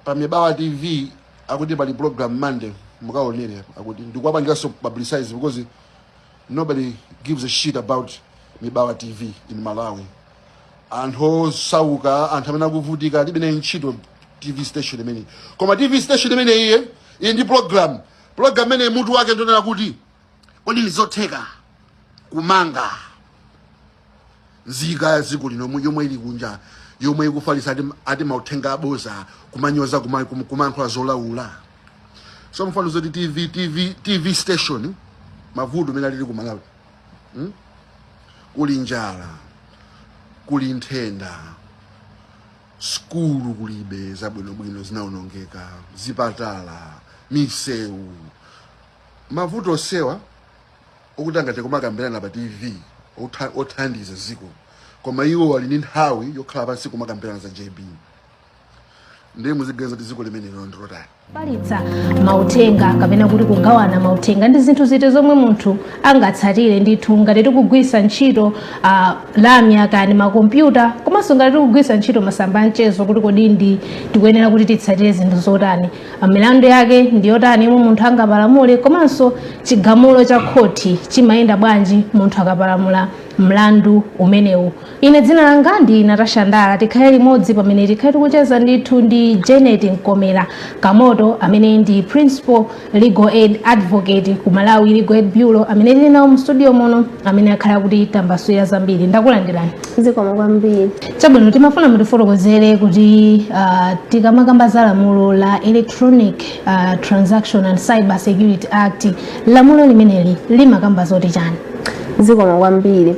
Pa Mibawa TV akuti pali program Monday, mukaonere. Akuti ndikuwapangiranso publicize because nobody gives a shit about Mibawa TV in Malawi. Anthu osauka, anthu amene akuvutika, alibe nayo ntchito TV station imeneyi. Koma TV station imene iye ili ndi program imene mutu wake ndionera kuti kodi ndizotheka kumanga nzika ya dziko lino yomwe ili kunja, yomwe ikufalitsa ati mauthenga aboza, kumanyoza, kumayankhula zolaula. So mfano zoti TV station, mavuto amene alili ku Malawi, Kuli njala, kuli nthenda, skulu kulibe zabwinobwino, zinawonongeka, zipatala, misewu, mavuto osewa okuti angate kumakambirana pa TV othandiza ziko. Koma iwo ali ndi nthawi yokhala pansi kumakambirana za JB. Ndiye muziganiza kuti dziko limenelo ndilotani? Kufalitsa mauthenga kapena kuti kugawana mauthenga ndi zinthu ziti zomwe munthu angatsatire ndithu ngati tikugwiritsa ntchito lamya kani makompyuta, komanso ngati tikugwiritsa ntchito masamba a mchezo, kuti kodi ndi tikuyenera kuti titsatire zinthu zotani, milandu yake ndi yotani yomwe munthu angapalamule, komanso chigamulo cha khoti chimayenda bwanji munthu akapalamula mlandu umenewu? Ine dzina langa ndi Natasha Ndala. Tikhale limodzi pamene tikhale tikucheza ndithu ndi Janet Nkomera Kamoto, amene ndi principal legal aid advocate ku Malawi Legal Aid Bureau, amene tili nawo mu studio muno, amene akhala kuti tambasulira zambiri. Ndakulandirani. Zikomo kwambiri. Chabwino, timafuna mutifotokozere kuti tikamakamba za lamulo la Electronic Transaction and Cyber Security Act, lamulo limeneli limakamba zoti chani? Zikomo kwambiri.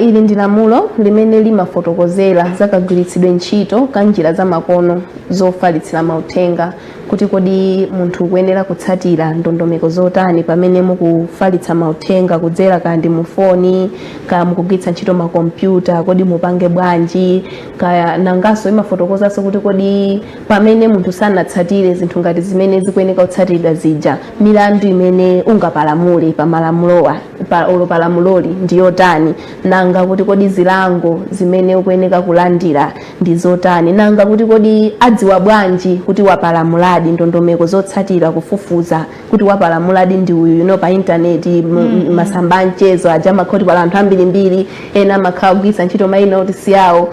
Ili ndi lamulo limene limafotokozera zakagwiritsidwe ntchito ka njira zamakono zofalitsira mauthenga, kuti kodi munthu ukuyenera kutsatira ndondomeko zotani pamene mukufalitsa mauthenga kudzera kandi mu foni, kaya mukugwiritsa ntchito makompyuta, kodi mupange bwanji kaya. Nanganso imafotokozanso kuti kodi pamene munthu sanatsatire zinthu ngati zimene zikuyeneka kutsatiridwa zija, milandu imene ungapalamule pa malamulowa pa olo palamuloli ndi yotani, nanga kuti kodi zilango zimene ukuyeneka kulandira ndi zotani, nanga kuti kodi adziwa bwanji kuti wapalamuladi, ndondomeko zotsatira kufufuza kuti wapalamuladi ndi uyu. Pa intaneti, masamba a mchezo aja, amakhoti pala anthu ambirimbiri, ena amakhala kugwiritsa ntchito mayina oti si awo.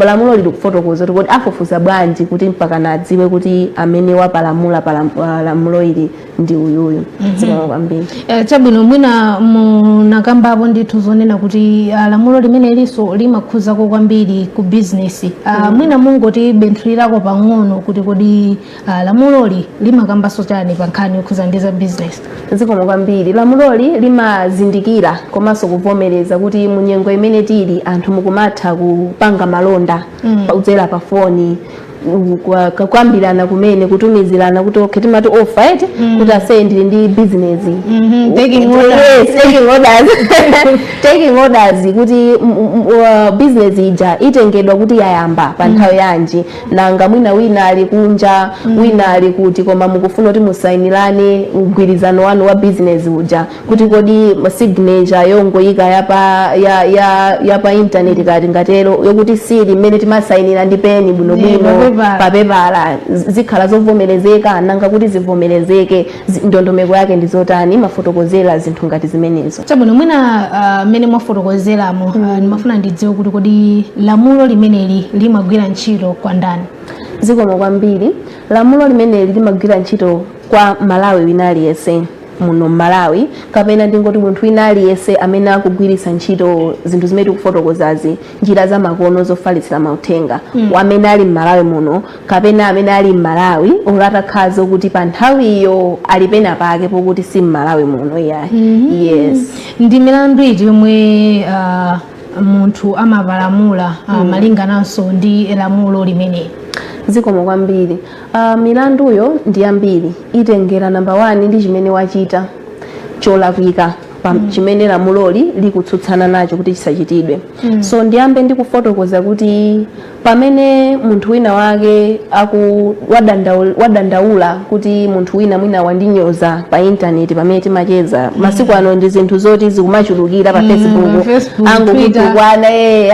Lamulo lili kufotokoza kuti kodi afufuza bwanji kuti mpakana adziwe kuti amene wapalamula lamulo ili ndi uyuyu. Zikomo kwambiri. Chabwino, mwina munakambapo ndithu zonena kuti lamulo limenelinso limakhuzako kwambiri ku bizinesi. Mwina mungoti benthulirako pang'ono kuti kodi lamuloli limakambanso chani pa nkhani yokhuza ndi za bizinesi? Zikomo kwambiri. Lamuloli limazindikira komanso kuvomereza kuti munyengo imene tili, anthu mukumatha kupanga malonda kudzera pa foni, kukambirana kumene, kutumizirana kuti okay, timati offer eti, kuti aseye ndili ndi business. Taking orders. Yes, taking orders, taking orders, kuti business ija itengedwa kuti yayamba pa nthawi yanji, nanga mwina wina ali kunja, wina ali kuti, koma mukufuna kuti musayinirane mgwirizano wanu wa business uja, kuti kodi signature yongoyika yapa ya pa internet kati ngatero, yokuti sili mmene timasayinira ndi peni bwinobwino papepala. Papepala zikhala zovomerezeka? Nanga kuti zivomerezeke, ndondomeko yake ndi zotani? Mafotokozera zinthu ngati zimenezo. Chabwino, mwina mmene mwafotokozeramo, ndimafuna ndidziwe kuti kodi lamulo limeneli limagwira ntchito kwa ndani? Zikomo kwambiri. Lamulo limeneli limagwira ntchito kwa Malawi wina aliyense muno Mmalawi, kapena ndingoti munthu wina aliyense amene akugwiritsa ntchito zinthu zimene tikufotokozazi, njira zamakono zofalitsira mauthenga, amene ali Mmalawi muno kapena amene ali Mmalawi olo atakhala kuti pa nthawiyo ali pena pake pokuti si Mmalawi muno iyayi. Yes. Ndi milandu iti yomwe munthu amapalamula malingananso ndi lamulo limeneli? Zikomo kwambiri. Milanduyo ndi yambiri. Itengera number 1 ndi chimene wachita cholakwika. pa chimene lamuloli likutsutsana nacho kuti chisachitidwe. So ndiyambe ndi kufotokoza kuti pamene munthu wina wake aku wadandaula kuti munthu wina mwina wandinyoza pa intaneti pamene timacheza, masiku ano ndi zinthu zoti zikumachulukira pa Facebook. Pa Facebook, Angokutukwana,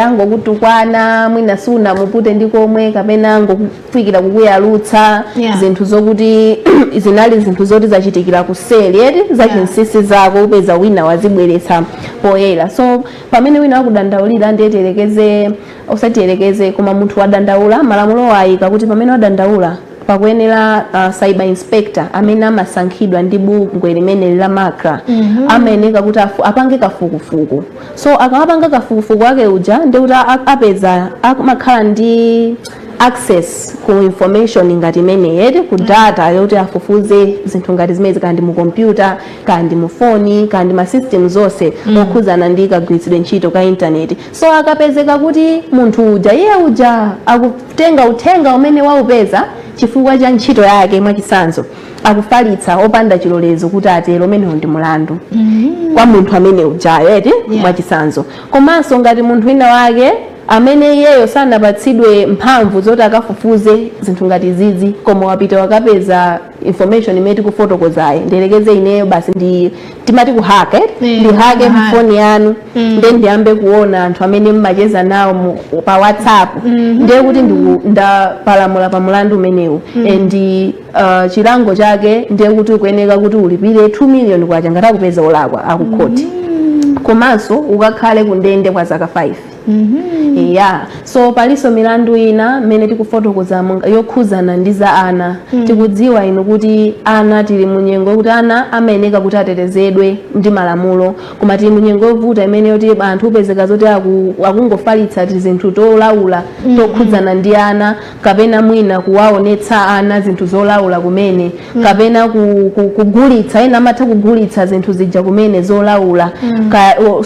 angokutukwana, mwina sunamupute ndi komwe kapena angokufikira kukuyalutsa zinthu zokuti zinali zinthu zoti zachitikira kuseli, eti, zachinsinsi zako, upeza wina wazibweretsa poyera. So pamene wina wakudandaulira, ndiye tiyerekeze, osatiyelekeze, koma munthu wadandaula, malamulo ayika kuti pamene wadandaula pakuyenera cyber inspector amene amasankhidwa ndi bungwe limene la MACRA amayeneka kuti apange kafukufuku. So akamapanga kafukufuku ake uja, ndi kuti apeza, amakhala ndi access ku information ngati imeneyi, eti, ku data yoti afufuze zinthu ngati zimezi, kandi mu computer, kandi mu foni, kandi ma system zonse okhuzana ndi kagwiritsidwe ntchito ka intaneti. So akapezeka kuti munthu uja, iye uja akutenga uthenga umene waupeza chifukwa cha ntchito yake, mwachitsanzo, akufalitsa opanda chilolezo kuti atero, umenewo ndi mulandu kwa munthu amene ujayo, eti? Mwachitsanzo, komanso ngati munthu wina wake amene iyeyo sanapatsidwe mphamvu zoti akafufuze zinthu ngati zizi, koma wapita wakapeza information imene tikufotokozayi, ndiyelekeze ineyo basi ndi timati kuhaka, ndihake kuhaka. Mfoni yanu, nde ndiyambe kuona anthu amene mmacheza nawo pa WhatsApp, ndiye kuti ndapalamula pa mulandu umenewu. Ndi chilango chake ndiye kuti ukuyeneka kuti ulipire 2 million kwacha ngati akupeza olakwa akukhoti, komanso ukakhale kundende kwa zaka 5. Yeah, so palinso milandu ina mmene tikufotokoza yokhuzana ndi za ana. Tikudziwa inu kuti ana, tili munyengo yokuti ana amayeneka kuti atetezedwe ndi malamulo, koma tili munyengo yovuta imene yoti anthu upezeka zoti akungofalitsa tizinthu tolaula tokhudzana ndi ana, kapena mwina kuwaonetsa ana zinthu zolaula kumene, kapena kugulitsa, ena amatha kugulitsa zinthu zija kumene zolaula.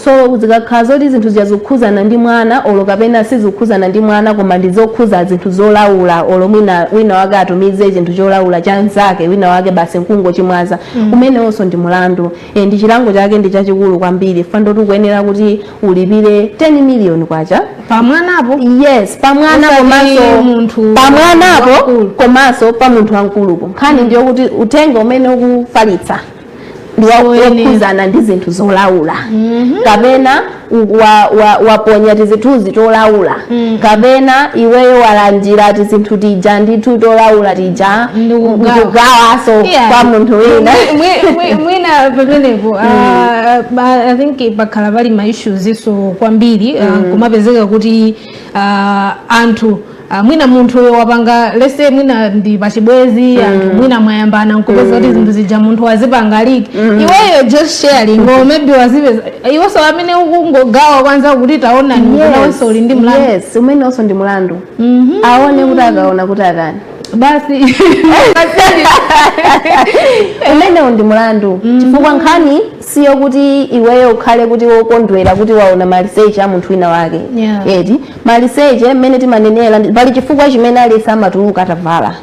So zikakhala zoti zinthu zija zikukhuzana ndi mwana, olo kapena sizikukhuzana ndi mwana koma ndi zokhuza zinthu zolaula, olo mwina wina wake atumize chinthu cholaula cha mnzake wina wake, basi nkungochimwaza, umenewonso ndi mulandu. Ndi chilango chake ndi chachikulu kwambiri, fandoti ukuyenera kuti ulipire 10 million kwacha. Pamwanapo? Yes, pamwana. Osati Komanso munthu pamwanapo wamkulu. Komanso pa munthu wamkulupo. Nkhani ndiyo kuti uthenga umene ukufalitsa ndi Zoyenera. wokhuzana ndi zinthu zolaula, kapena waponya tizithunzi tolaula, kapena iweyo walandira tizinthu tija ndithu tolaula tija, Ndikugawa. ndikugawaso kwa munthu wina. Mwina pamenepo, I think pakhala pali ma issues iso kwambiri, kumapezeka kuti anthu, mwina munthuyo wapanga lese, mwina ndi pachibwezi, anthu mwina mwayambana, nkupeza kuti zinthu zija munthu wazipanga leak, iweyo just sharing or maybe wazipeza iwenso amene ukungogawa kwanza kuti taonani, nawenso uli ndi mlandu. Yes, umenewonso ndi mulandu. Aone kuti akaona kuti atani? Basi. Umenewo ndi mulandu, chifukwa nkhani siyo kuti iweyo ukhale kuti wokondwera kuti waona maliseche a munthu wina wake. Eti, maliseche mmene timanenera, pali chifukwa chimene aliyense amatuluka atavala,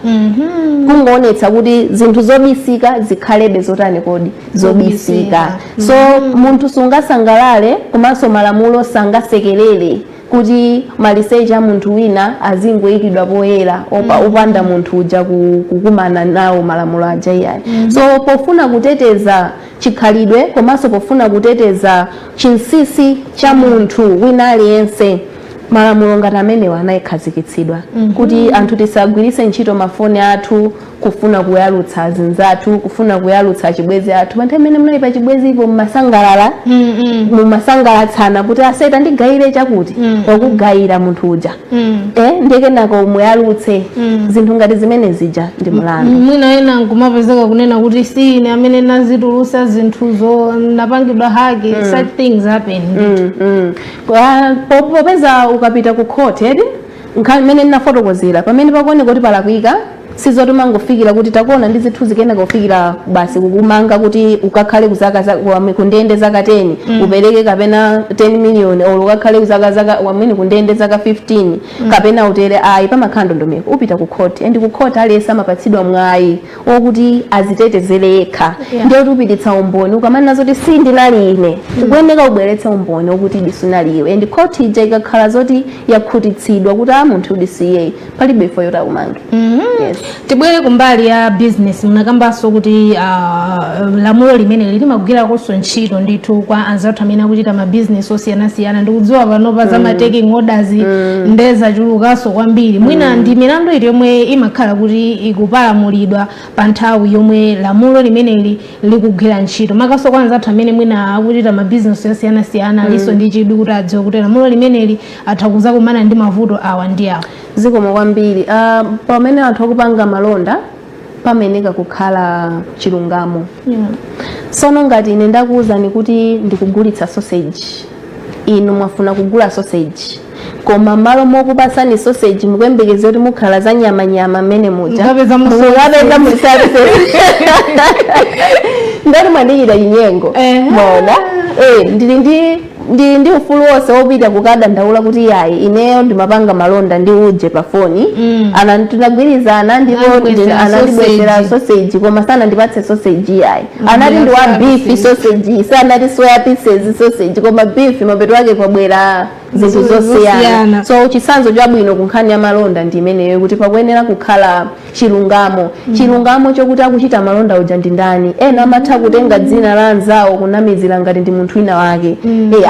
kungoonetsa kuti zinthu zobisika zikhalebe zotani kodi? Zobisika. So munthu sungasangalale, komanso malamulo sangasekerere kuti maliseche a munthu wina azingoyikidwa poyera opanda munthu uja kukumana nawo malamulo aja, iyayi. So pofuna kuteteza chikhalidwe komanso pofuna kuteteza chinsinsi cha munthu wina aliyense, malamulo ngati amenewa anayikhazikitsidwa kuti anthu tisagwiritse ntchito mafoni athu kufuna kuyalutsa azinzathu, kufuna kuyalutsa achibwezi athu. Pa nthawi imene munali pa chibwezipo mmasangalala, mumasangalatsana kuti aseta ndigayire chakuti, wakugayira munthu uja, ndiye kenako muyalutse. Zinthu ngati zimene zija ndi mulandu. Mwina ena nkumapezeka kunena kuti si ine amene nazitulusa zinthuzo, napangidwa hack. Such things happen. Popeza ukapita ku court, eti, nkhani imene ndinafotokozera pamene pakuoneka kuti palakwika, Sizoti mangofikira kuti takuona ndi zithunzi, kenaka kufikira basi kukumanga kuti ukakhale kuzaka kundende zaka 10, upereke kapena 10 million, or ukakhale kuzaka zaka wamene kundende zaka 15 kapena utere. Ayi, pamakhala ndondomeko. Upita ku court, and ku court aliyense amapatsidwa mwayi wokuti azitetezere yekha. Ndiye kuti upititsa umboni. Ukamanena zoti sindinali ine, ukuyeneka ubweretse umboni wokuti idi sunali iwe, and court ija ikakhala zoti yakhutitsidwa kuti a munthu udi siye, palibe ifo yoti akumange. Yes. Tibwere kumbali ya business. Munakambanso kuti lamulo limeneli limagwirakonso ntchito ndithu kwa anzathu amene akuchita mabizinesi osiyanasiyana. Ndikudziwa panopa za ma taking orders ndezachulukanso kwambiri. Mwina ndi milandu iti yomwe imakhala kuti ikupalamulidwa pa nthawi yomwe lamulo limeneli likugwira ntchito, makamaka kwa anzathu amene mwina akuchita mabizinesi osiyanasiyana, alinso ndi chidwi kuti adziwe kuti lamulo limeneli atha kuzakumana ndi mavuto awa ndi awa? Zikomo kwambiri. Pamene anthu akupanga malonda pameneka kukhala chilungamo. Sono ngati ine ndakuwuzani kuti ndikugulitsa sausage, inu mwafuna kugula sausage, koma malo mokupasani sausage mukuyembekeza kuti mukhala za nyamanyama mmene muja, Mukapeza mu mukapeza mu sausage, ndati mwandichita chinyengo. Mona ndili ndi ufulu wonse wopita kukadandaula kuti yayi, ineyo ndimapanga malonda ndi uje pa foni, ana tinagwirizana ndipo Anandibwezera anandibwezera sausage. Sausage, koma sanandipatse sausage yayi. Anati ndi wa beef sausage, sanati soya pieces sausage, koma beef, mapeto ake kwabwera zinthu zosiyana. Zosiyana. So chitsanzo chabwino ku nkhani ya malonda ndi imeneyo, kuti pakuyenera kukhala chilungamo, chilungamo chokuti akuchita malonda uja ndi ndani. Ena amatha kutenga dzina la anzawo kunamizira ngati ndi munthu wina wake,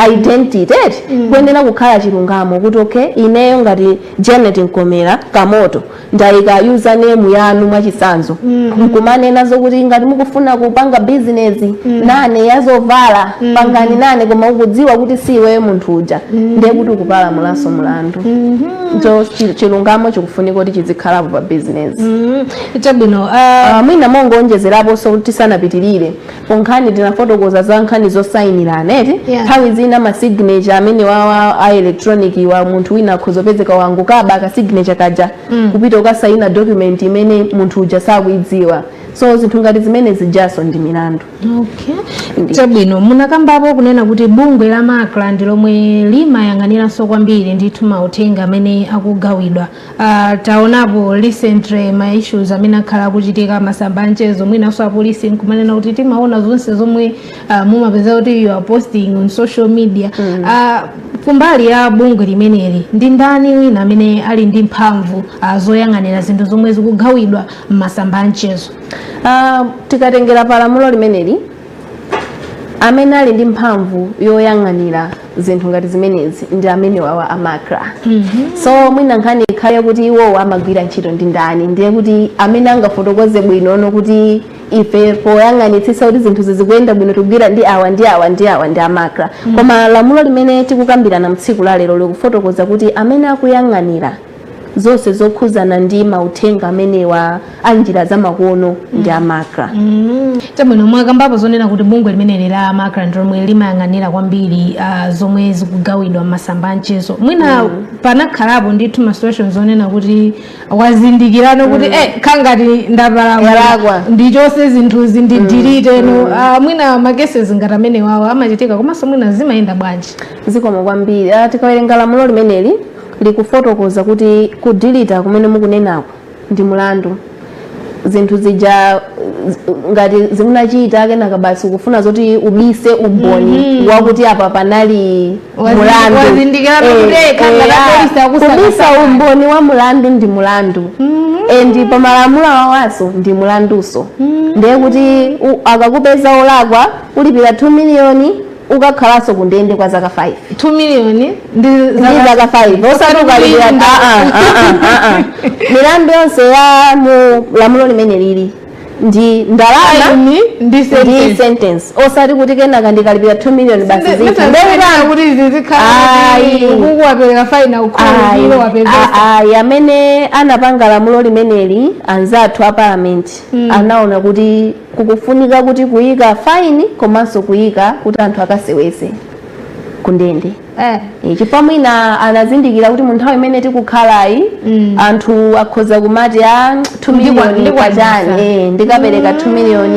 identity eti. Kuyenera kukhala chilungamo kuti okay, ineyo ngati Janet Nkomera Kamoto ndayika username yanu mwachitsanzo, nkumanena zokuti ngati mukufuna kupanga bizinesi nane yazovala, pangani nane, koma ukudziwa kuti si iweyo munthu uja, ndiye kuti ukupalamulanso mulandu. So chilungamo chikufunika kuti chizikhalapo pa bizinesi. Chabwino. Mwina mongonjezeraponso kuti tisanapitirire ponkhani, tinafotokoza za nkhani zosayinirana eti. Nthawi zina ma signature amene wawa a electronic wa, munthu wina akhozopezeka wangokaba ka signature kaja, kupita ukasayina document imene munthu uja sakuidziwa. So zinthu ngati zimene zijaso ndi milandu. Okay, chabwino. Munakambapo kunena kuti bungwe la MACRA ndi lomwe limayang'aniranso kwambiri ndithu mauthenga amene akugawidwa. Taonapo recently ma issues amene akhala akuchitika masamba amchezo, mwinanso apolisi nkumanena kuti timaona zonse zomwe mumapeza kuti you are posting on social media. Kumbali ya bungwe limeneli, ndi ndani wina amene ali ndi mphamvu zoyang'anira zinthu zomwe zikugawidwa m'masamba amchezo? Tikatengera palamulo limeneli, amene ali ndi mphamvu yoyang'anira zinthu ngati zimenezi ndi amene wawa a MACRA. So mwina nkhani ikhale kuti iwowo amagwira ntchito ndi ndani, ndiye kuti amene angafotokoze bwino kuti ife poyang'anitsitsa kuti zinthu zizikuyenda bwino tikugwira ndi awa ndi awa ndi awa ndi a MACRA. Koma lamulo limene tikukambirana mtsiku la lero likufotokoza kuti amene akuyang'anira zonse zokhuzana ndi mauthenga amenewa a njira zamakono ndi a MACRA. Chabwino. Mwakambapo zonena kuti bungwe limeneli la MACRA ndi lomwe limayang'anira kwambiri zomwe zikugawidwa m'masamba amchezo. Mwina panakhalapo ndithu ma situations zonena kuti wazindikirano kuti khangati ndapalamula, Yalakwa. Ndichose zinthuzi, ndidelete no. Mwina ma cases ngati amene wawo amachitika, komanso mwina zimayenda bwanji? Zikomo kwambiri. Tikawerenga lamulo limeneli likufotokoza kuti kudeleta kumene mukunenako ndi mulandu. Zinthu zija ngati zimunachita, kenaka basi ukufuna zoti ubise umboni wakuti apa panali mulandu. Wazindikira kuti khanga la polisi akusaka Kubisa saka. umboni wa mulandu ndi mulandu, and pamalamulo awawaso ndi mulanduso. Ndiye kuti akakupeza olakwa, ulipira 2 miliyoni, ukakhalanso kundende kwa zaka 5. 2 miliyoni ndi Ndi zaka 5, osati ukalipira. Ah, ah, ah, ah, ah. Milandu yonse ya mu lamulo limene lili ndi ndalama Fine ndi ndi sentence. Sentence, osati kuti kenaka ndikalipira 2 million basi zitha. Kuti zizikhala Ayi. ukuku wapereka fine, akukhulupirira wapezesa. Ayi, amene anapanga lamulo limeneli, anzathu a parliament, anaona kuti kukufunika kuti kuyika fine komanso kuyika kuti anthu akasewese kundende. Chifukwa mwina anazindikira kuti mu nthawi imene tikukhalayi, anthu akhoza kumati, a 2 million Ndikwanisa. kwachani? Ndikapereka 2 million,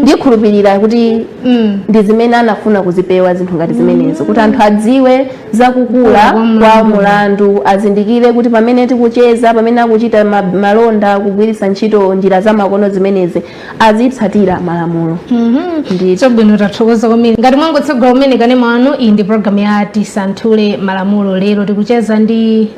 ndikhulupirira kuti ndi zimene anafuna kuzipewa, zinthu ngati zimenezo, kuti anthu adziwe zakukula kwa kwa mlandu. Mulandu, azindikire kuti pamene tikucheza, pamene akuchita malonda, kugwiritsa ntchito njira zamakono zimenezi, azitsatira malamulo. Chabwino, tathokoza kwambiri. Ngati mwangotsegula kumene kanema wanu, iyi ndi program ya Tisanthule Malamulo. Lero tikucheza ndi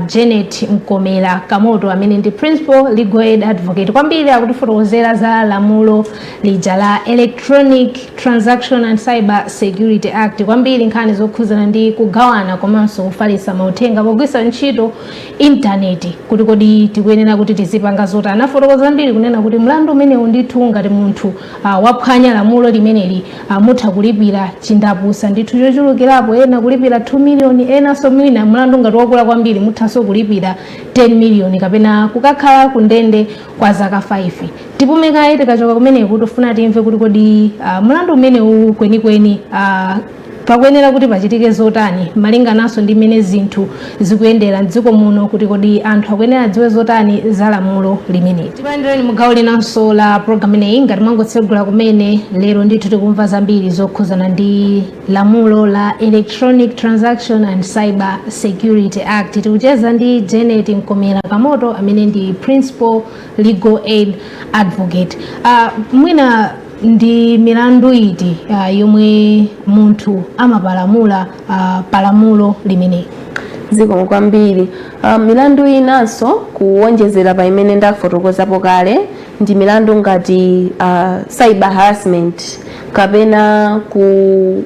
Janet Mkomera Kamoto, amene ndi principal legal aid advocate. Kwambiri akutifotokozera za lamulo lija la Electronic Transaction and Cyber Security Act, kwambiri nkhani zokhuzana ndi kugawana komanso kufalitsa mauthenga pogwiritsa ntchito intaneti, kuti kodi tikuyenera kuti tizipanga zotani. Anafotokoza zambiri, kunena kuti mlandu umenewu ndithu, ngati munthu waphwanya lamulo limeneli, mutha kulipira chindapusa ndithu chochulukirapo, ena kulipira 2 million, enanso mwina mlandu ngati wakula kwambiri muthanso kulipira 10 million kapena kukakhala ku ndende kwa zaka 5. Tipume kaye. Tikachoka kumeneku, tifuna timve kuti kodi mlandu umenewu kwenikweni pakuyenera kuti pachitike zotani, malingananso ndi mmene zinthu zikuyendera mdziko muno, kuti kodi anthu akuyenera adziwe zotani za lamulo limeneli. Tipayendereni mu gawo linanso la program ineyi. Ngati mwangotsegula kumene, lero ndithu tikumva zambiri zokhuzana ndi lamulo la Electronic Transaction and Cyber Security Act. Tikucheza ndi Janet Mkomera Kamoto, amene ndi principal legal aid advocate. Mwina ndi milandu iti yomwe munthu amapalamula palamulo limeneli? Zikomo kwambiri. Milandu inanso kuwonjezera pa imene ndafotokozapo kale ndi milandu ngati cyber harassment, kapena ku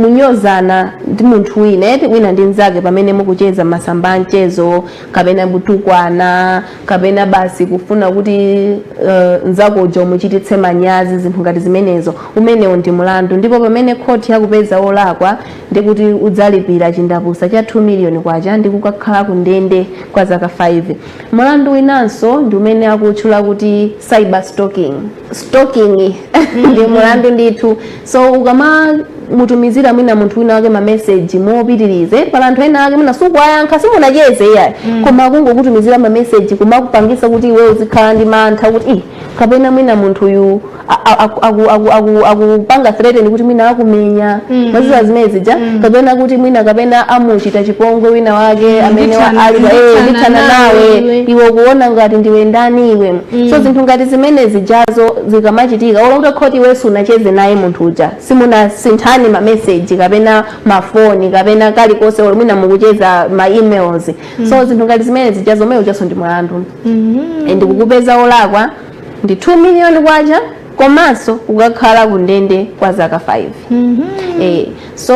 munyozana ndi munthu wina, eti, wina ndi mnzake pamene mukucheza masamba a mchezo, kapena kutukwana, kapena basi kufuna kuti mnzako uja umuchititse manyazi, zinthu ngati zimenezo. Umenewo ndi mulandu, ndipo pamene khoti yakupeza olakwa, ndikuti udzalipira chindapusa cha 2 million kwacha ndi kukakhala ku ndende kwa zaka 5. Mulandu winanso ndi umene akutchula kuti cyber stalking. Stalking ndi mulandu ndithu. So ukama mutumizira mwina munthu wina wake mameseji mopitirize, pala anthu ena ake mwina sukuwayankha, simunacheze iyayi, koma akungokutumizira mameseji kumakupangisa kuti iwe uzikhala ndi mantha kuti, "Ih, kapena mwina munthu uyu akupanga threaten kuti mwina akumenya," maziwa zimene zija, kapena kuti mwina kapena amuchita chipongwe wina wake amene ali ndithana ndithana nawe nawe iwe. Iwe kuona ngati ndiwe ndani iwe? So zinthu ngati zimene zijazo zikamachitika, olo kuti khoti iwe sunacheze naye munthu uja, simunasinthani mameseji kapena mafoni kapena kalikonse, olo mwina mukucheza ma emails, so zinthu ngati zimene zijazo, umene ujaso ndi mulandu, and kukupeza olakwa ndi 2 million kwacha komanso kukakhala ku ndende kwa zaka 5. So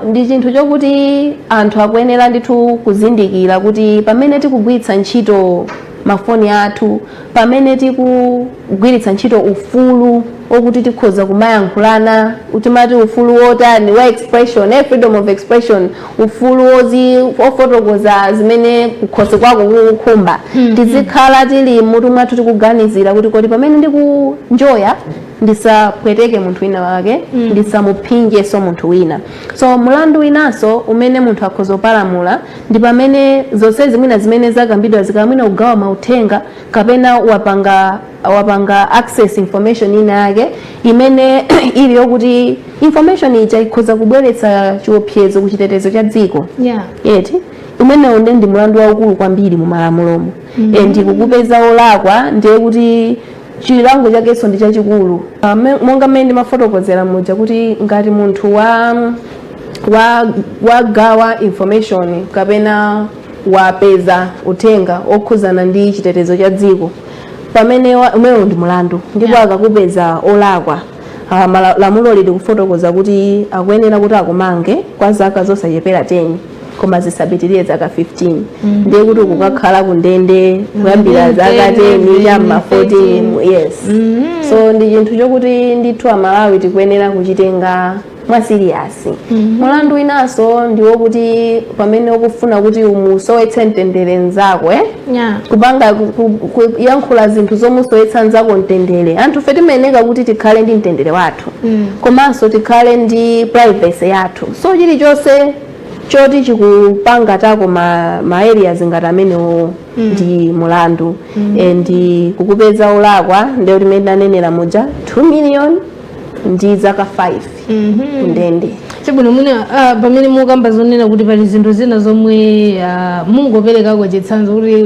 ndi chinthu chokuti anthu akuyenera ndithu kuzindikira kuti pamene tikugwiritsa ntchito mafoni athu, pamene tikugwiritsa ntchito ufulu okuti tikhoza kumayankhulana, timati ufulu wotani, wa expression, freedom of expression, ufulu wozi ofotokoza zimene kukhosi kwako kukukhumba, tizikhala tili mutu mwathu tikuganizira kuti kodi pamene ndikunjoya ndisapweteke munthu wina wake, ndisamuphinjenso munthu wina. So mulandu winanso umene munthu akhoza kupalamula ndi pamene zonsezi mwina zimene zakambidwa zikamwina kugawa mauthenga, kapena wapanga access information ina yake imene ili yokuti information ija ikhoza kubweretsa chiopsezo ku chitetezo cha dziko, eti, umenewo ndi mulandu waukulu kwambiri mu malamulomo, and kukupeza olakwa ndiye kuti chilango chakenso ndi chachikulu. Monga mmene ndimafotokozera muja kuti ngati munthu wa wagawa information kapena wapeza uthenga okhuzana ndi chitetezo cha dziko, pamene umenewo ndi mulandu, ndipo akakupeza olakwa, lamulo lili kufotokoza kuti akuyenera kuti akumange kwa zaka zosachepera 10 koma zisapitirire zaka 15. Ndiye kuti kukakhala ku ndende kuyambira zaka 10 chamma 14, yes. So ndi chinthu chokuti ndithu Amalawi tikuyenera kuchitenga mwa serious. Mulandu winanso ndi wokuti pamene ukufuna kuti umusowetse mtendere mnzako, kupanga kuyankhula zinthu zomusowetsa mnzako mtendere. Anthu fe timayeneka kuti tikhale ndi mtendere wathu, komanso tikhale ndi privacy yathu. So chilichonse Choti chikupanga tackle ma areas ngati amenewo ndi mulandu and kukupeza olakwa, ndiye kuti mmene ndanenera muja, 2 million ndi zaka 5 kundende. Chabwino, mwina pamene mukamba zonena kuti pali zinthu zina zomwe mungoperekako chitsanzo kuti,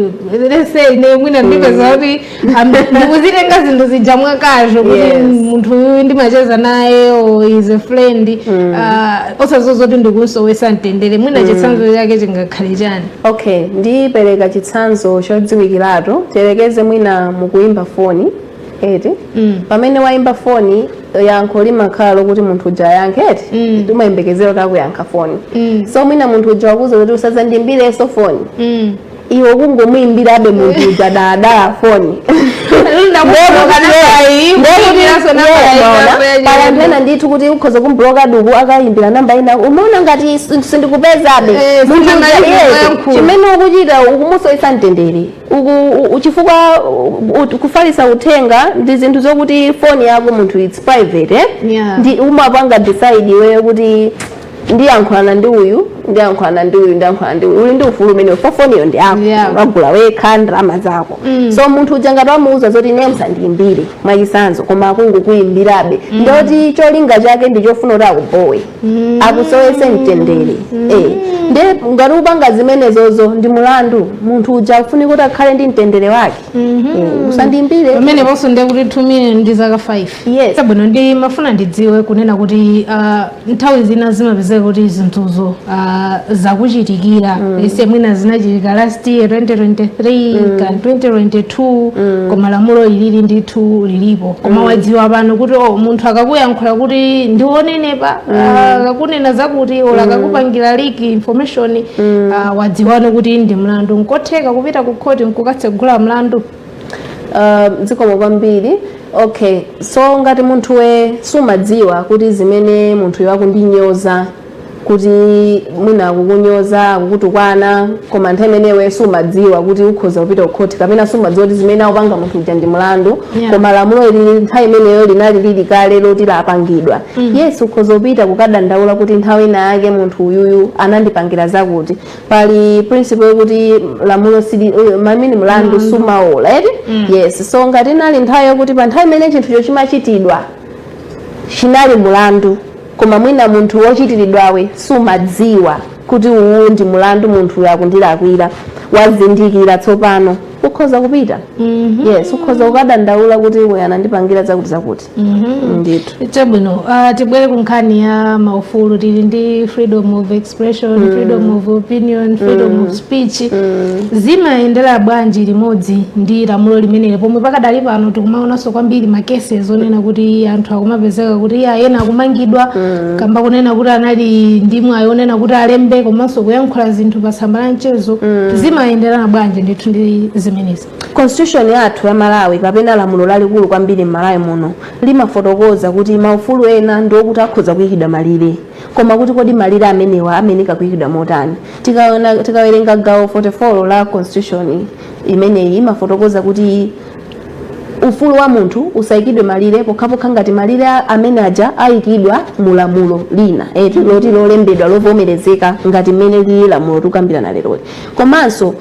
let's say, ine mwina ndipeza kuti ndikuzitenga zinthu zija mwakazo kuti munthu uyu ndimacheza naye or is a friend, osazoza kuti ndikunsowesa mtendere, mwina chitsanzo chake chingakhale chani? Okay, ndipereka chitsanzo chodziwikiratu. Tiyerekeze mwina mukuyimba foni, eti? Pamene wayimba foni, yankho limakhala lokuti munthu uja ayankhe, eti? Timayembekezera kuti akuyankha foni. So mwina munthu uja wakuza kuti usadzandiyimbirenso foni. Iwe kungomuyimbirabe munthu uja daladala foni. Pali anthu ena ndithu kuti ukhoza kumbuloka duku, akayimbira namba ina, umaona ngati sindikupezabe. Munthu uja, Sinamalize kuyankhula. Chimene ukuchita ukumusowetsa mtendere. Chifukwa kufalitsa uthenga ndi zinthu zokuti foni yako munthu, it's private, eh? Yeah. Ndi umapanga decide iweyo kuti ndiyankhulana ndi uyu, ndiyankhulana ndi uyu, ndiyankhulana ndi uyu. Uli ndi ufulu umenewo fa foniyo ndi yako. Wagula wekha, ndalama zako. So munthu uja ngati wamuuza zoti ine musandiyimbire, mwachitsanzo, koma akungokuyimbirabe, ndoti cholinga chake ndi chofuna kuti akubowe, akusowetse mtendere, eh. Nde ngati upanga zimenezozo ndi mulandu. Munthu uja afunika kuti akhale ndi mtendere wake. Eh, usandiyimbire. Pamene ponso ndiye kuti 2 million ndi zaka 5. Yes. Chabwino, ndi mafuna ndidziwe kunena kuti nthawi zina zimapezeka kuti zinthuzo zakuchitikira ise, mwina zinachitika last year 2023 kan 2022, koma lamulo ilili ndithu lilipo. Koma wadziwa pano kuti, oh, munthu akakuyankhula kuti ndionenepa, akakunena zakuti ola akakupangira leak information, wadziwano kuti ndi mlandu, nkotheka kupita ku khoti nkukatsegula mlandu? Zikomo kwambiri. Okay, so ngati munthuwe sumadziwa kuti zimene munthuyo akundinyoza, kuti mwina akukunyoza, akukutukwana, koma nthawi imeneyo sumadziwa kuti ukhoza kupita kukhoti kapena sumadziwa kuti zimene akupanga munthu uja ndi mlandu, koma lamulo ili nthawi imeneyo linali lili kale loti lapangidwa, yes, ukhoza kupita kukadandaula kuti nthawi ina yake munthu uyuyu anandipangira zakuti. Pali principle yokuti lamulo sili mamini, mlandu sumaola, eti? Yes. So ngati inali nthawi yokuti pa nthawi imene chinthucho chimachitidwa chinali mulandu, koma mwina munthu wochitiridwawe sumadziwa kuti uwu ndi mulandu, munthu akundilakwira, wazindikira tsopano, ukhoza kupita. Yes, ukhoza kukadandaula kuti uyu anandipangira zakuti zakuti ndithu. Chabwino, tibwere ku nkhani ya maufulu. Tili ndi freedom of expression, freedom of opinion, freedom of speech. Zimayendera bwanji limodzi ndi lamulo limeneli, pomwe pakadali pano tikumaonanso kwambiri ma cases onena kuti anthu akumapezeka kuti iya, ena akumangidwa kamba kunena kuti anali ndi mwayi onena kuti alembe komanso kuyankhula zinthu pa tsamba la mchezo? Zimayenderana bwanji ndithu ndi zimenezi? Constitution yathu ya Malawi kapena lamulo lalikulu kwambiri m'Malawi muno limafotokoza kuti maufulu ena ndi okuti akhoza kuyikidwa malire, koma kuti kodi malire amenewa ameneka kuyikidwa motani? Tikaona, tikawerenga gawo 44 la constitution imeneyi, imafotokoza kuti ufulu wa munthu usayikidwe malire pokhapokha ngati malire amene aja ayikidwa mu lamulo lina, eti, loti lolembedwa, lovomerezeka ngati mmene lili lamulo tikukambirana leroli. Komanso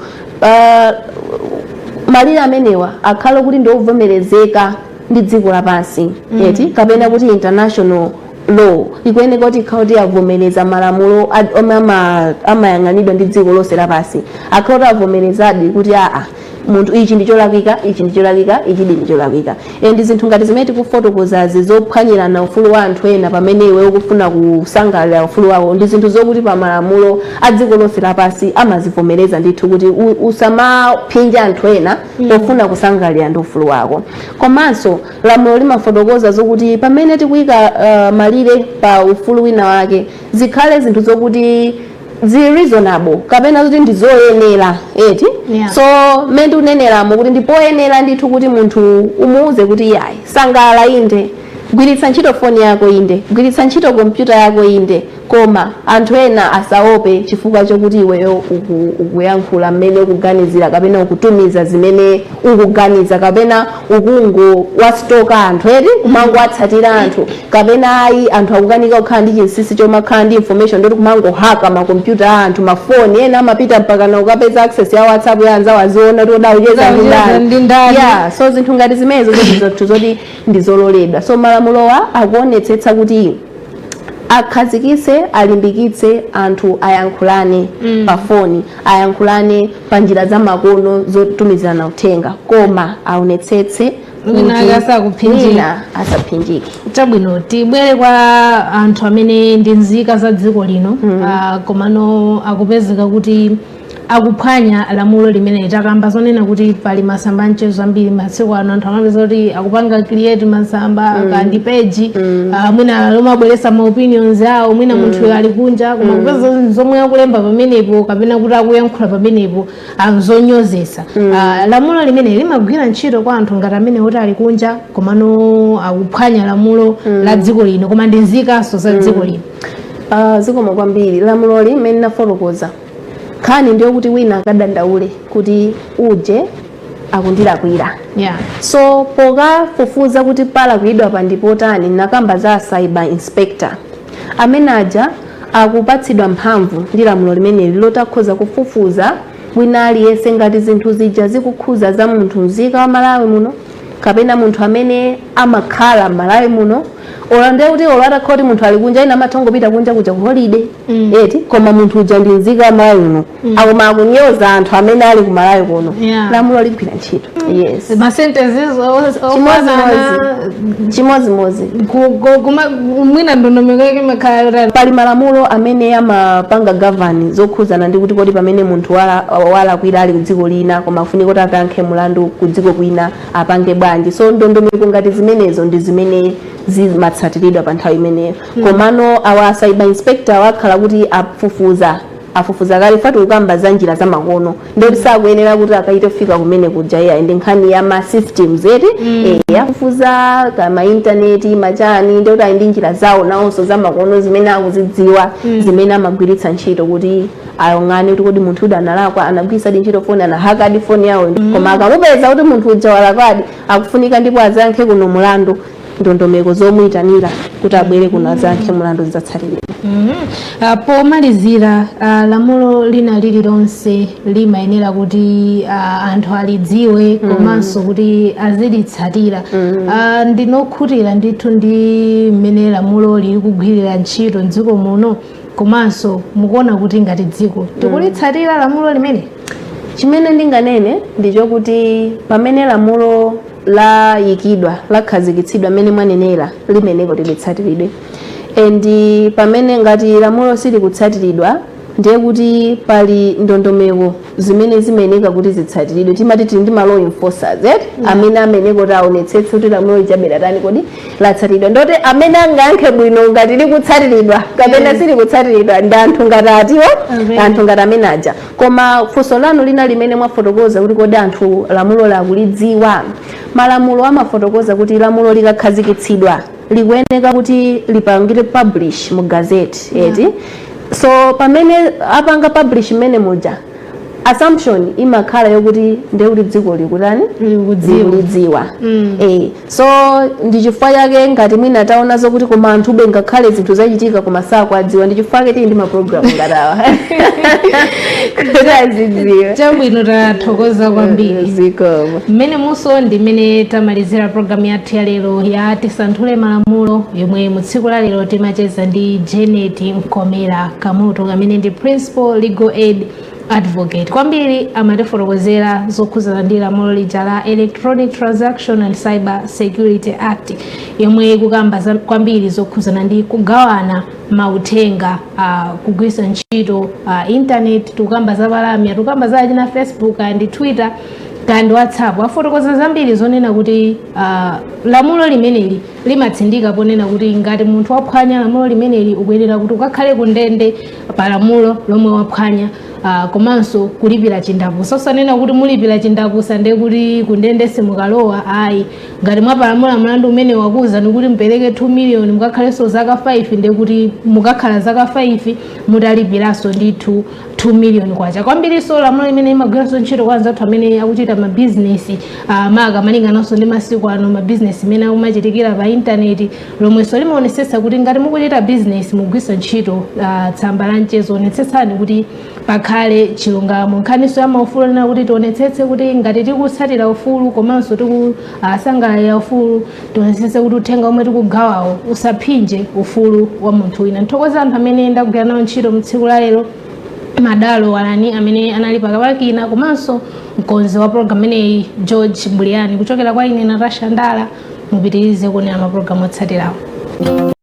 malire amenewa akhale kuti ndi ovomerezeka ndi dziko lapansi, eti, kapena kuti international law ikuyeneka kuti ikhale kuti yavomereza malamulo omwe amayang'anidwa ndi dziko lonse lapansi, akhale kuti avomerezadi kuti aa, munthu ichi ndi cholakwika, ichi ndi cholakwika, ichi ndi cholakwika. And zinthu ngati zimene tikufotokozazi, zophwanyirana ufulu wa anthu ena pamene iwe ukufuna kusangalala ufulu wawo, ndi zinthu zokuti pa malamulo a dziko lonse lapansi amazivomereza ndithu kuti usamaphinja anthu ena pofuna kusangalira ndi ufulu wako. Komanso lamulo limafotokoza zokuti pamene tikuyika malire pa ufulu wina wake, zikhale zinthu zokuti zili reasonable kapena kuti ndi zoyenera, eti? Yeah. So mmene ndikuneneramo kuti ndipoyenera ndithu kuti munthu umuuze kuti yayi, sangalala inde, gwiritsa ntchito foni yako inde, gwiritsa ntchito kompyuta yako inde, koma Koma anthu ena asaope chifukwa chokuti iweyo ukuyankhula mmene ukuganizira, kapena ukutumiza zimene ukuganiza, kapena ukungo wastalka anthu eti, kumangowatsatira anthu, kapena ayi, anthu akukanika kukhala ndi chinsinsi chomakhala ndi information, ndoti kumangohacka makompyuta a anthu, mafoni ena, amapita mpaka na ukapeza access ya WhatsApp ya anzawo, aziona kuti oda ucheza ndi Ucheza ndi ndani. Yeah, so zinthu ngati zimenezo zinthu zoti ndizololedwa. So malamulowa akuonetsetsa kuti akhazikitse, alimbikitse anthu ayankhulane pa foni, ayankhulane pa njira za makono zotumizirana uthenga, koma aonetsetse Wina kuti asakuphinjika. wina asaphinjike. Chabwino, tibwere kwa anthu amene ndi nzika za dziko lino, komano akupezeka kuti akuphwanya lamulo limene takamba, zonena kuti pali masamba amchezo ambiri masiku ano. Anthu amapeza kuti akupanga create masamba kandi page, mwina lomabweresa ma opinions awo, mwina munthu ali kunja, koma kupeza zomwe akulemba pamenepo kapena kuti akuyankhula pamenepo zonyozesa. Lamulo limene limagwira ntchito kwa anthu ngati amene kuti ali kunja komano akuphwanya lamulo la dziko lino, koma ndi nzikanso za dziko lino? Zikomo kwambiri. Lamuloli mmene nafotokoza, nkhani ndiyo kuti wina akadandaule kuti uje akundilakwira. So pokafufuza kuti palakwidwa pandipotani, nakamba za cyber inspector amene aja akupatsidwa mphamvu ndi lamulo limeneli lotakhoza kufufuza wina aliyense ngati zinthu zija zikukhuza za munthu mzika wa Malawi muno kapena munthu amene amakhala m'Malawi muno. Olo ndiye kuti olo atakhala kuti munthu ali kunja, ina amatha kungopita kunja kuja ku holiday eti, koma munthu uja ndi nzika wa Malawi muno, akoma akunyoza anthu amene ali ku Malawi kuno, lamulo ligwira ntchito, yes. Ma sentences Chimodzimodzi, chimodzimodzi. Mwina ndondomeko yake imakhala yotani? Pali malamulo amene amapanga govern zokhuzana ndi kuti kodi pamene munthu walakwira ali ku dziko lina koma afunika kuti akayankhe mulandu ku dziko kwina, apange bwanji? So ndondomeko ngati zimenezo ndi zimene zimatsatiridwa pa nthawi imeneyo. Komano awa cyber inspector wakhala kuti afufuza, afufuza kale. Fati kukamba za njira zamakono, ndoti sakuyenera kuti akaite kufika kumene kuja, iya, ndi nkhani ya ma systems eti. Afufuza kama intaneti machani, ndikuti ali ndi njira zawo nawonso zamakono zimene akuzidziwa, zimene amagwiritsa ntchito kuti ayang'ane kuti kodi munthu uda analakwa, anagwiritsa ntchito foni, anahackadi foni yawo. Koma akamupeza kuti munthu uja walakwadi, akufunika ndipo azayankhe kuno mulandu, ndondomeko zomuyitanira kuti abwere kuno azayankhe mulandu zidzatsatiridwa. Pomalizira, lamulo lina lililonse limayenera kuti anthu alidziwe komanso kuti azilitsatira. Ndinokhutira ndithu ndi mmene lamulo lili kugwirira ntchito mdziko muno, komanso mukuona kuti ngati dziko tikulitsatira lamulo limene? Chimene ndinganene ndichokuti pamene lamulo layikidwa, lakhazikitsidwa, mmene mwanenera, limeneko litsatiridwe. And pamene ngati lamulo silikutsatiridwa, ndiye kuti pali ndondomeko zimene zimayeneka kuti zitsatiridwe. Timati tili ndi ma law enforcers eti, amene ameneko kuti aonetsetse kuti lamulo lijabera tani, kodi latsatiridwa. Ndoti amene angayankhe bwino ngati likutsatiridwa kapena silikutsatiridwa ndi anthu ngati atiwo, anthu ngati amene aja. Koma funso lanu lina limene mwafotokoza kuti kodi anthu lamulo lakulidziwa, malamulo amafotokoza kuti lamulo likakhazikitsidwa likuyeneka kuti lipangire publish mu gazette eti. So pamene apanga publish mmene muja, assumption imakhala yokuti ndekuti dziko likutani? Likudziwa. Likulidziwa. So ndi chifukwa chake ngati mwina taona zokuti koma anthube ngakhale zinthu zachitika koma sakwadziwa, ndi chifukwa chake tili ndi mapulogalamu ngatawa kuti azidziwe. Chabwino, tathokoza kwambiri. Zikomo. Mmene muso ndi mmene tamalizira programu yathu ya lero ya Tisanthule Malamulo, yomwe mu tsiku la lero timacheza ndi Janet Mkomera Kamutu, amene ndi principal legal aid advocate. Kwambiri amatifotokozera zokhuzana ndi lamulo lija la Electronic Transaction and Cyber Security Act, yomwe ikukamba kwambiri zokhuzana ndi kugawana mauthenga, kugwiritsa ntchito internet. Tikukamba za palamya, tikukamba za achina Facebook and Twitter kandi WhatsApp. Afotokoza zambiri zonena kuti lamulo limeneli Limatsindika ponena kuti ngati munthu waphwanya lamulo limeneli, ukuyenera kuti ukakhale ku ndende pa lamulo lomwe waphwanya, komanso kulipira chindapusa. Osanena kuti mulipira chindapusa ndiye kuti kundende simukalowa, ayi. Ngati mwapalamula mlandu umene wakuwuzani kuti mupereke 2 million, mukakhalenso zaka 5, ndiye kuti mukakhala zaka 5 mutalipiranso ndithu 2 million kwacha. Kwambiriso lamulo limene limagwiranso ntchito kwa anzathu amene akuchita mabizinesi, maka malingananso ndi masiku ano mabizinesi imene akumachitikira pa intaneti, lomwenso limaonesesa kuti ngati mukuchita bizinesi, mugwiritsa ntchito tsamba la mchezo, onetsetsani kuti pakhale chilungamo. Nkhaniso ya maufulu nena kuti tionetsetse kuti ngati tikutsatira ufulu komanso tikusangalalira ufulu, tionetsetse kuti uthenga omwe tikugawawo usaphinje ufulu wa munthu wina. Nthokoza anthu amene ndagwira nawo ntchito mtsiku la lero, Madalo Walani amene anali pakapakina, komanso mkonzi wa program imeneyi, George Buliani. Kuchokera kwa ine, Natasha Ndala, mupitirize kuonera mapulogalamu otsatirawo.